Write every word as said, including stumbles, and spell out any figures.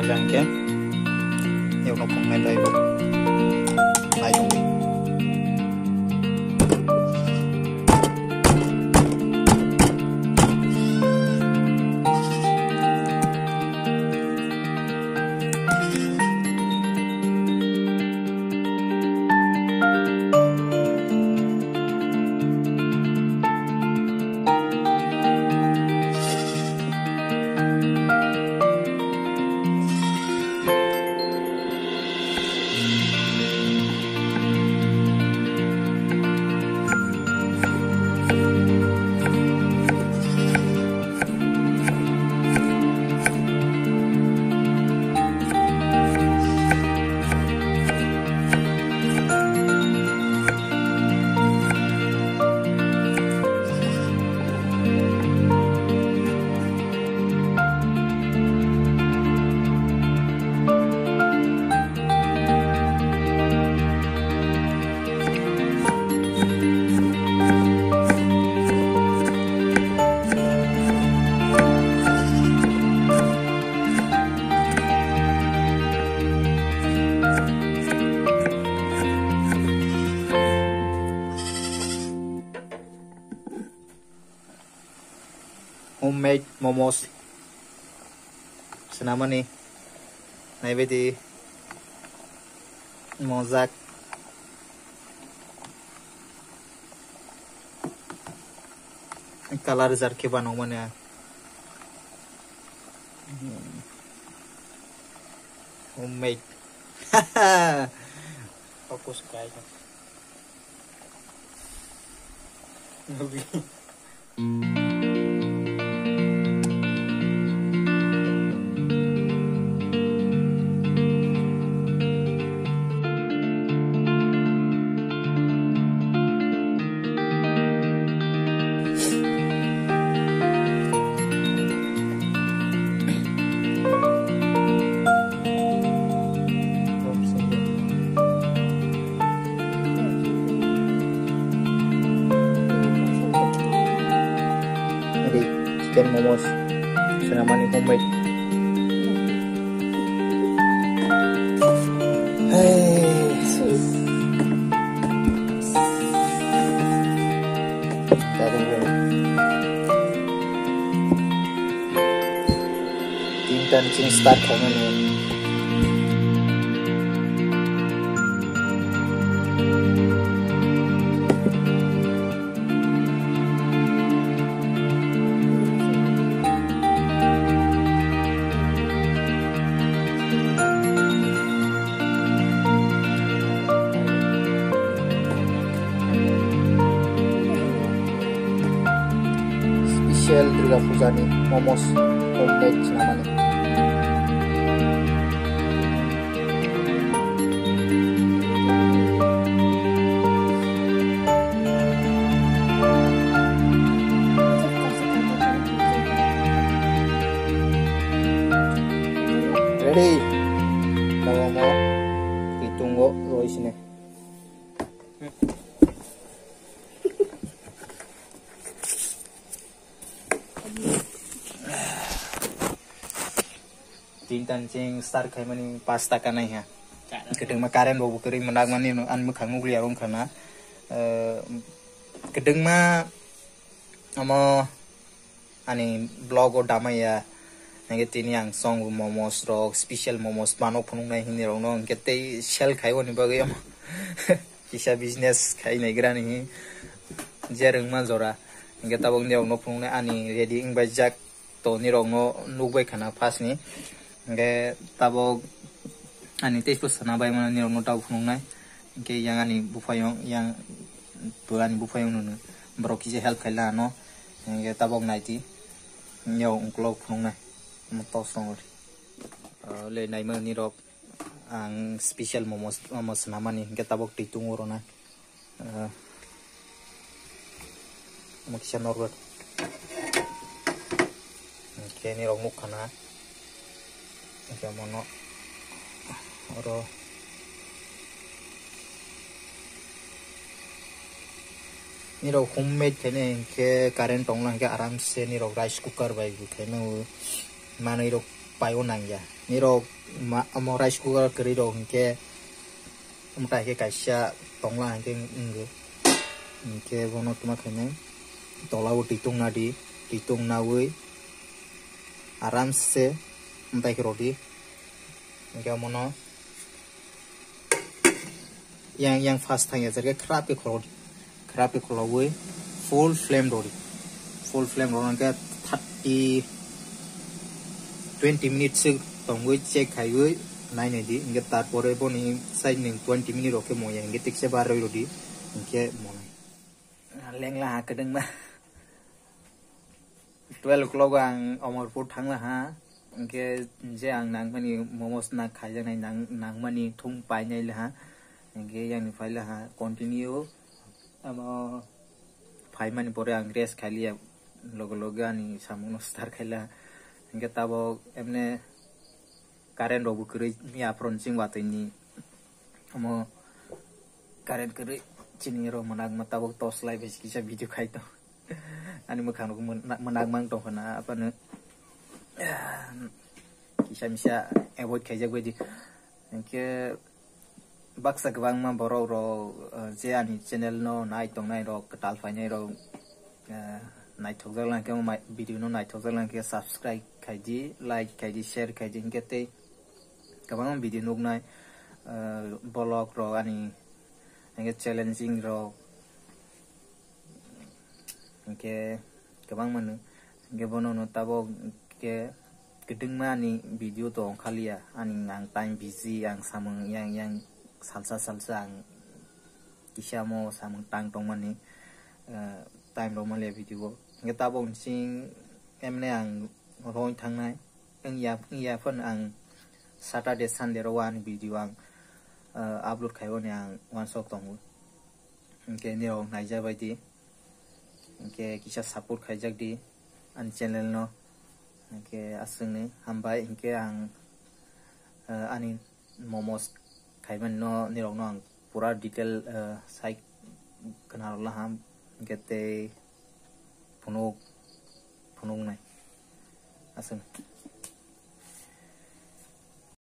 Jang khe, ewno phungnai lai bo. Lai tongdi. Homemade momos swnamani naibaidi mojak. Color jar khe ba nukmani ang. Homemade. Focus kai. Ready, chicken momos. Swnamani homemade. Hey. Tinta ni chini start khaimani. Special Durga Puja ni momos homemade swnamani. Ready. Tamo mo kitungo roi sine. Tinta ni ching start khaimani pas taka nai ha. Kwtwngma current bo kwrwi mwnakmani no, ani mwkhang nukliya wngkha na. Eh, kwtwngma omo ani vlog o damaiya. Hingke tini ang song momos rok, special momos mano phunuknai hini rok no, hingke tei sell khai oni bagwi omo kisa business khai naigra ni hi je rwngma jora. Hingke tabok ni rok no phunuknai ani ready wngbai jak. To nirokno nukbai khana first ni. Hingke tabok ani teibo sana bai mano nirokno tabok phunuknai. Hingke yang ani buphayung, yang bo ani buphayung nunu borok kisa help khaila ano. Hingke tabok naiti. Yang ukolog phunuknai. Omo tos tongori. Ah, le naima nirok. Ang special momos, momos namani hingke tabok twi tungo rona. Ah, omo kisa normal. Hingke nirok nukha na. Hingke omono oro nirok homemade khainai hingke current tongla hingke aramse nirok rice cooker bai bo khaimao manwi rok. Paio nangya. Nirok ma-, omo rice cooker kwrwi rok hinkhe, omo tai khe kaisa tongla hinkhe wngwi. Hinkhe bono tuma khainai tolao twi tongna di, twi tongnawi aramse omo tai khe rwdi. Hinkhe omono yang, yang fast thang ya, jerke khrap khe kholo, khrap khe kholowi full flame rodi, full flame rodi, hwnkhe thirty, twenty minutes se tongwi check khaiwi nainai di, hwnkhe tarpore boni side ni twenty minute rok khe moya, hwnkhe tikse barwi rodi, hwnkhe monai. Lengla ha kwdwngma. Twelve o'clock o ang Omorpur thangla ha, hwnkhe je ang nangmani momos na khaijaknai nang-, nangmani thung painai le ha, hwnkhe yang ni phaila ha continue. Amo phaimani pore ang rest khailiya, loge loge ani samungno start khaila ha, hwnkhe tabok emne current rokbo kwrwi ya, aphuru chwng watwi ni omo current kwrwi chini rok mwnakma tabok torch light bai kisa video khai tong. Ani mwkhang rok mwn-, mwnakmang tong khna aphano kisa misa avoid khaijak bai di. Hwnkhe baksa kwbangma borok rok, eh, je ani channel no nai tongnai rok, kwtal phainai rok, eh, naithokjak lang khe, video no naithokjak lang khe subscribe khai di, like khai di, share khai di, hwnkhe tei kwbangma video nuknai, eh, vlog rok ani, hwnkhe challenging rok, hwnkhe kwbangma nw, hwnkhe bono no tabok khe kwdwngma ani video to ongkhaliya, ani ang time busy, ang samung yang yang salsa salsa ang kisa mo samung tang tongmani, eh, time rok manliya video o. Hwnkhe tabok chwng emne ang rohing thangnai, wngya, wngya phano ang Saturday, Sunday rok o ani video ang, eh, upload khaiwi ang uansuk tongo. Hwnkhe nirok naijak bai di, hwnkhe kisa support khaijak di ani channel no, hwnkhe aswkni hambai. Hwnkhe ang, eh, ani momos khaimani no nirok no ang pura detail, eh, sai khna rwla ham, hwnkhe tei phunuk, phunuknai aswk.